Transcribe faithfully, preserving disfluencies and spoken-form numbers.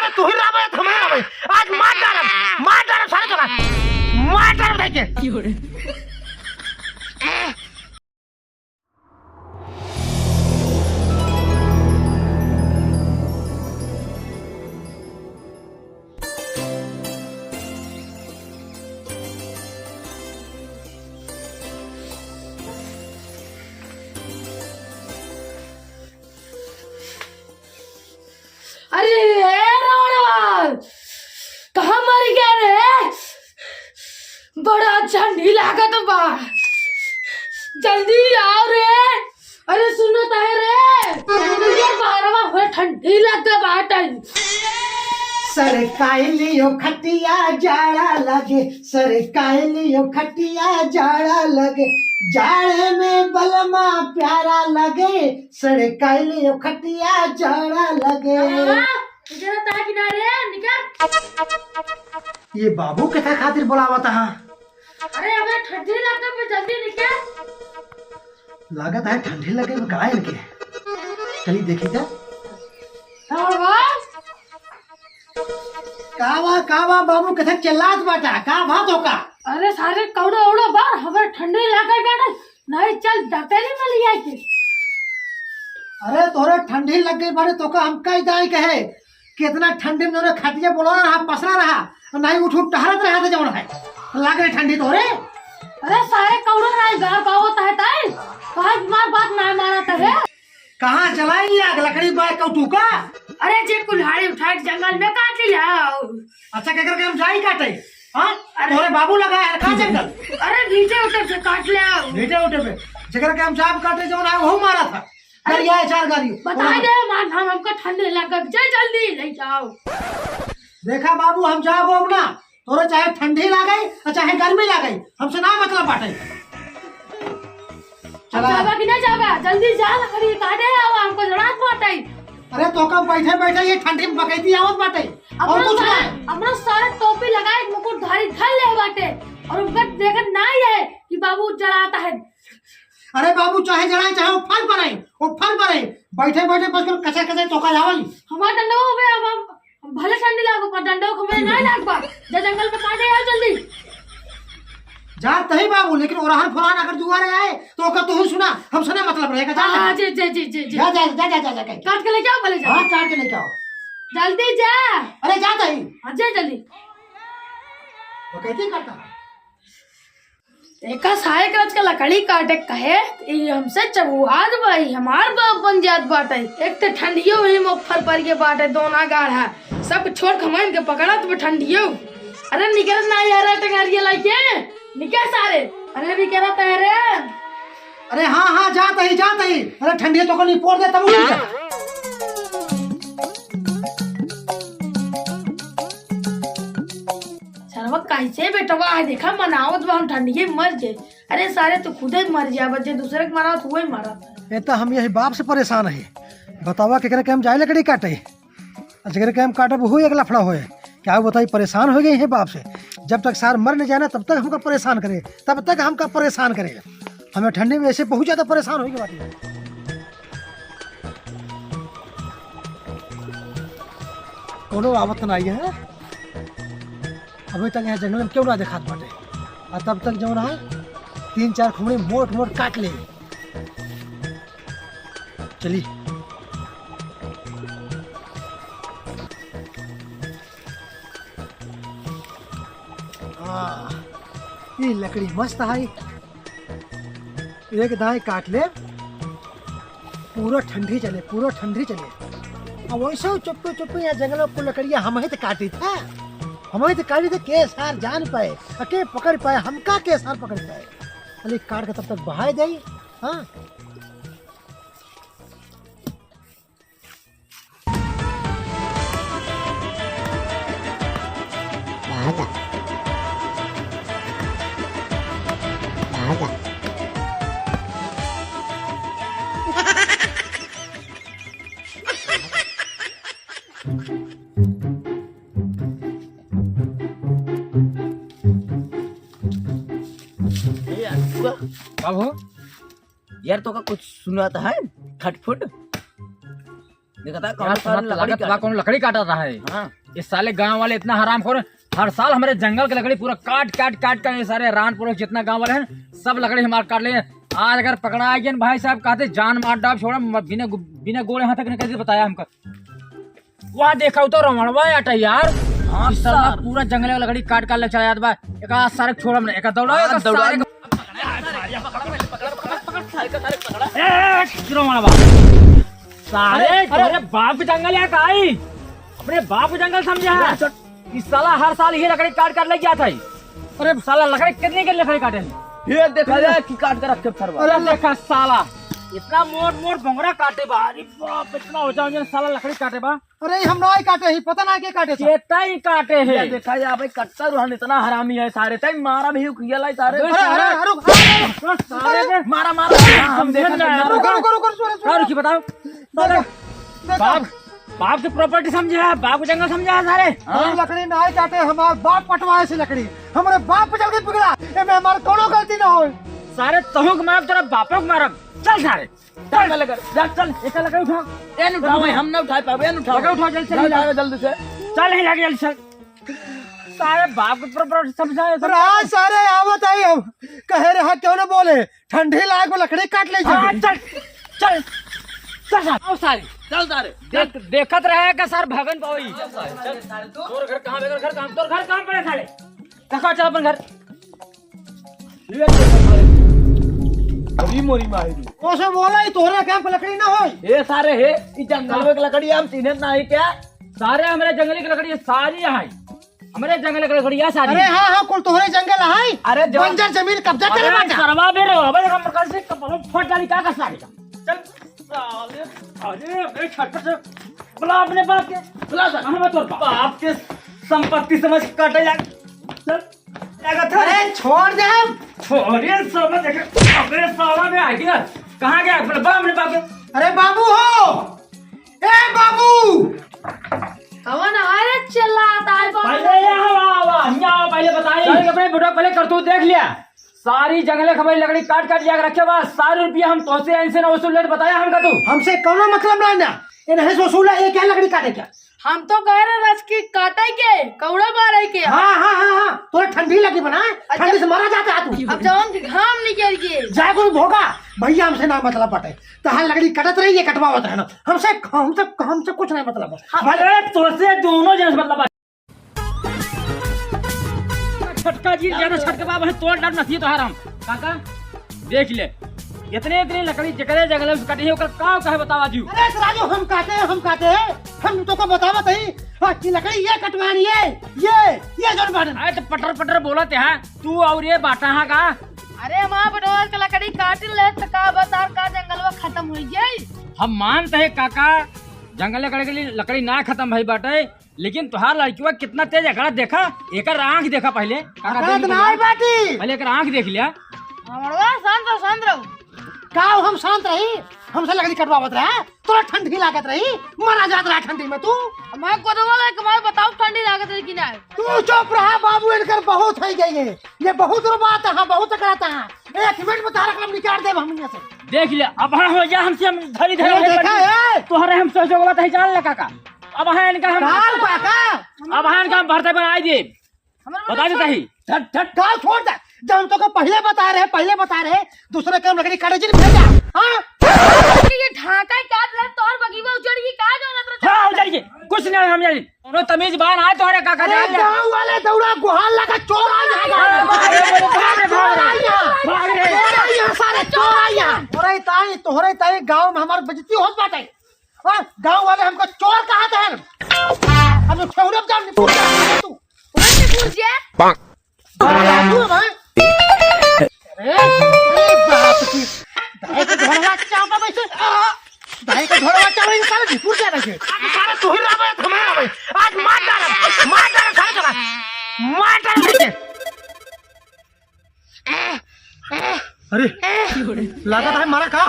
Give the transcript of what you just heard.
तू ही रहबे, हम ही रहबे। आज मार डालब, मार डालब सारे तोका। मार डालब देखे। अरे ए रावणवा, कहाँ मर गया रे? बड़ा ठंडी लागत बा, जल्दी आओ रे। अरे सुनो ताहे रे, ये बारवा हो ठंडी लग बाटे। सरकाई लियो खटिया जाड़ा लगे, सरकाई लियो खटिया जाड़ा लगे, जाड़े में बलमा प्यारा लगे, सरकाई लियो खटिया जाड़ा लगे। हाँ, इधर ताहे किनारे निकल। ये बाबू कथा खातिर बुलावत हा। अरे, हमें ठंडी लग गई, जल्दी निकल। लागत है ठंडी लगे में का इनके। चली देखी जा। का बा? का बा, का बा बाबू, कथे चिल्लात बाटा, का बात हो का? अरे सारे कौड़ो औड़ो बार, हमें ठंडी लग गई बाटे, नहीं चल डॉक्टरी में ले आए के। अरे तोरे ठंडी लग गई बाटे, तोका हम कई दाई कहे, कितना ठंडी में तोरे खटिया बोला रहा, पसरा रहा, नहीं उठ उठ टहरत रहा था जौन है, लग रही ठंडी तोरे। अरे सारे कौड़ो नहीं घर का होता है ताई, कहा बीमार बात ना मानत है। कहाँ जलाई आग, लकड़ी बाय कौटू का? अरे जे कुल्हाड़ी उठा के जंगल में काट लिया। अच्छा, केकर के हम जाई काटे? हाँ? अरे तोरे बाबू लगाए है का जंगल? अरे नीचे उतर से काट ले आओ। नीचे उठे पे। जेकरा के हम जाब काटे जौन आए, वहू मारा था। अरे गाड़ी आए, चार गाड़ी। बताई दे, मान हम, हमका ठंडी लग गई, जा जल्दी ले जाओ। देखा बाबू, हम जाब अब ना, तोरे चाहे ठंडी लागे और चाहे गर्मी लागे, हमसे ना मतलब बाटे। अब चला। जाबा कि ना जाबा? जल्दी जा, लकड़ी काटे आवा, हमको जरूरत बाटे। अरे तोका बैठे बैठे ये ठंडी में बकैती आवत बाटे, और अपना कुछ ना सारा, है। अपना सारा टोपी लगाए, मुकुट धारी धर ले बाटे, और उनका देखत ना ही है कि बाबू जलाता है। अरे बाबू, चाहे जलाए, चाहे वो फल पर आए, वो फल पर आए, बैठे बैठे बस कचर कचर तोका आवल। हमार डंडवा हो गया, अब हम भले ठंडी लागो, पर डंडो को हमें ना लागबा। जा जंगल में काटे आओ जल्दी। जा तही बाबू, लेकिन ओरहन फलान अगर दुआरे आए, तो ओकर तोहू सुना, हमसे ना मतलब रहेगा, जा, जा। हाँ, जी, जी, जी, जी, जी। जा, जा, जा, जा, जा, जा, कह के। काट के लेके आओ, भले जा। हाँ, काट के लेके आओ। जल्दी जा। अरे जा तही। हाँ, जा जल्दी। वो कैसे करता है? एका साहेब के आजकल लकड़ी काटे कहे, ई हमसे चबुआत बा, ई हमार बाप बन जात बाटे। एक त ठंडियो ही मोफर पर के बाटे, दोना गाढ़ा, सब छोड़ खमाइन के पकड़त बा ठंडियो। अरे निकल ना यार, टंगारिया लाइके, निकल सारे। अरे निकल तैरे। अरे हाँ, हाँ, जात ही, जात ही। अरे ठंडिया तो को निपोर दे तब उठ जा। सरवा कैसे बेटवा है, देखा मनावत बा, हम ठंडिये मर जाए। अरे सारे तू खुदे मर जा, बच्चे दूसरे के मनावत हुए मरत है। ए तो हम यही बाप से परेशान है, बतावा केकरे के हम जाए लकड़ी काटे, आ जेकरे के हम काटब हुई एक लफड़ा होए। क्या बताई, परेशान हो गई है बाप से, जब तक सार मर नहीं जाना तब तक हमका परेशान करे, तब तक हमका परेशान करे। हमें ठंडी में ऐसे बहुत ज्यादा परेशान हो गए बाटी। कोनो आवत ना आई है। अभी तक यहाँ जंगल में क्यों ना देखात बाटे। आ तब तक जौन है, तीन चार खुमड़ी मोट मोट काट ले। चली। हाँ, ये लकड़ी मस्त है। एक दाई काट ले, पूरा ठंडी चले, पूरा ठंडी चले। अब वैसे चुप्पे चुप्पे यहाँ जंगलों को लकड़िया हम ही तो काटी था, हम ही तो काटी थे, के सार जान पाए, आ के पकड़ पाए, हमका के सार पकड़ पाए। अली काट के तब तक बहाए दे। हाँ। ए, यार, रुका। का हो? यार, तोका कुछ सुनात है? खटफुट? देखा था, कौन यार, सा तुम्हारा लकड़ी लागत बा, काट कौन लकड़ी काटा रहा है? हाँ। ये साले गांव वाले इतना हरामखोर हैं। हर साल हमरे जंगल के लकड़ी पूरा काट, काट, काट कर ये सारे रान पड़ोस जितना गांव वाले हैं, सब लकड़ी हमार काट ले। आज अगर पकड़ा गया न भाई साहब, कहते जान मार डाल, छोड़ा, म-, बिना गु-, बिना गोड़े हाथ के निकल के बताया हमका। वहाँ देखा तो रमणवा आटा यार। हाँ, इस साला सर। पूरा जंगल का लकड़ी काट काट ले चला जात बा। एक आज सारे छोड़म ना, एक दौड़ा, हाँ, एक दौड़ा। सारे ए, ए, ए, गिरो मारा बा। सारे, अरे, अरे। तोरे बाप के जंगल है का ई? अपने बाप के जंगल समझा है? अरे, सर। इस साला हर साल ये लकड़ी काट काट ले जाता है। अरे, साला लकड़ी कितने के लकड़ी काटे हैं? ये देखा जाए कि काट के रखे फरवा। अरे, देखा साला, इतना मोट मोट बोंगरा काटे बा। अरे बाप, इतना हो जाओ साला लकड़ी काटे बा। अरे, हम ना ही काटे ही, पता ना के काटे थे। चेता ही काटे है। ये देखा ये भाई, कट्टर रहन इतना हरामी है सारे, तई मारा भी उकिया लाई सारे। अरे, अरे, अरे, अरे, अरे, सारे ने मारा, मारा, हम देखा ना। रुको, रुको, रुको, रुको, रुको। रुकी बताओ। देखो, देखो। बाप, बाप की प्रॉपर्टी समझे है, बाप को जंगल समझे है सारे। हम लकड़ी ना ही काटे, हमार बाप पटवाए से लकड़ी, हमारे बाप पे चल के बिगड़ा, एमे हमार कोनो गलती ना होए। सारे तहु के मारब, तोरा बापो के मारब। चल सारे। चल, मैं लगा, जा, चल। एक लकड़ी उठा। ए, नहीं उठाओ भाई, हम ना उठा पावे, ए, नहीं उठाओ। लकड़ी उठा, जल्दी से जा, ले जा। उठाओ, जल्दी से। चल, नहीं लगे, जल्दी चल। सारे बाप के ऊपर, ऊपर समझा है, अरे हाँ, सारे आवत आई हम। कहे रहा, क्यों ना बोले? ठंडी लाग में लकड़ी काट ले हाँ, जाए। चल, चल, चल, चल, आओ सारे। चल सारे। देख, देखत रहे का सर भगन पाई। चल सारे, चल सारे, तू। तोर घर कहाँ, बेगर घर कहाँ, तोर घर कहाँ पड़े सारे? कहाँ चल अपन घर? ये तो सारे। अभी मोरी माही दी। ओसे बोला ही तोहरे काम पे लकड़ी ना होई। ए सारे हे, ई जंगल में के लकड़ी हम चिन्हत ना है क्या? सारे हमरे जंगली के लकड़ी सारी यहाँ है। हमरे जंगल के लकड़ी है सारी। अरे हाँ, हाँ, कुल तोहरे जंगल है। अरे जो बंजर जमीन कब्जा करे अरे बाटा। सरवा बे रो, अबे हम कल से कपड़ों फोड़ डाली, क्या कर सारे का? चल, साले, अरे, अबे छटपट से बुला अपने बाप के। बुला सर। हम तोर बाप। बाप के संपत्ति समझ काटे लाग। चल, लागत है। अरे, छोड़ दे हम। छोड़िए, साला देखे। अबे, साला में आ गया। कहाँ गया? बोले, बा अपने बाप के। अरे, बाबू हो। ए, बाबू। कौन है रे चिल्लाता है, बाबू? पहले ये हवा, हवा, यहाँ आओ, पहले बताइए। सारे अपने बुढ़ा पहले करतूत देख लिया। सारी जंगले खबर लकड़ी काट काट लिया रखे बा, सारे रुपया हम तोसे इनसे ना वसूल लेत बताया हमका तू। हमसे कौनो मतलब ना ना, इन्हें से वसूल है, ये क्या लकड़ी काटे क्या? हम तो कह रहे रस की काटे के, कौड़ा मारे के। हाँ, हाँ, हाँ, हाँ, तोरा ठंडी लगी बना, अच्छा। ठंडी से मारा जाता है तू। अब जवन के घाम निकल के। जाए कोई भोगा, भैया हमसे ना मतलब बाटे, तहां लकड़ी कटत रही, ये कटवावत रहना, हमसे, हमसे, हमसे कुछ नहीं मतलब है। हाँ। भले तोसे दोनों जन से मतलब है। छटका जी, ज्यादा छटके बाबा है, तोड़ डाल नसीब तो हराम। काका, देख ले, इतने, इतने लकड़ी जकरे जंगल में से कटी है, ओकर का कहे बतावा जी? अरे राजू, हम काटे हैं, हम काटे हैं, हम तो को बतावा तही। हाँ, कि लकड़ी ये कटवानी है, ये, ये जोन बाटन। अरे तो पटर पटर बोलत है, तू और ये बाटा हाँ का? अरे हमार बटोर के लकड़ी काट ले तो का बता, का जंगलवा खत्म हो गई? हम मानते हैं काका, जंगल लकड़ी के लिए लकड़ी ना खत्म भई बाटे, लेकिन तोहार लड़किवा कितना तेज एकरा देखा, एकर आँख देखा पहले। काका अकड़त देख ना लिया। आई बाटी। पहले एकर आँख देख लिया। हमरवा शांत रहो, शांत रहो। का हम शांत रही? हमसे लकड़ी कटवावत रहे, तोरा ठंडी लागत रही, मरा जात रहा ठंडी में तू। हमारे कोतवाल है, हमारे बताओ ठंडी लागत रही कि ना? तू चुप रहा बाबू, इनकर बहुत है गई है, ये बहुत रोबात है, बहुत अकड़ाता है। एक मिनट में तारक लम निकाल देब हम यहाँ से। देख ले, अब हाँ हो जा हमसे, हम धरी धरी ये हो देखा गई। है? तोहरे हम सोचे वाला तही जान लगा का। अब हाँ इनका हम काल काका। अब हाँ इनका हम भरते बनाई देब। हमारे बता देता ही। ठट, ठट, काल छोड़ दे। जब हम तो को पहले बता रहे, पहले बता रहे, दूसरे काम लकड़ी काटे जिन भेजा। हाँ? ये ढाका ही काट ले, तोहर बगीवा उजड़ गई, का जरूरत रहे? हाँ, उजड़ गई। कुछ नहीं, हम जानी। कोनो तमीज बान आए तोहरे काका अरे जान ले। गाँव वाले दौड़ा गुहाल लगा चोर आ यहाँ। अरे, अरे, भाग रे, भाग रे। चोर आ यहाँ। भाग रे। चोर आ यहाँ, सारे चोर आ यहाँ। तोहरे ताई, तोहरे ताई गाँव में हमार बेइज्जती होत बाटे। हाँ, गाँव वाले हमको चोर कहा थे। हम लोग ठेहुने पे जान निपुर जा तू। कौन निपुर जे? अरे, अरे बाप की। दाई का घोड़वा चापा वैसे। दाई का घोड़वा चापा, ये साले निपुर जा रहे। आज साला तू ही लावे, हमें लावे। आज मार डाल, मार डाल, साले चला। मार डाल। अरे, लागत है मारा का?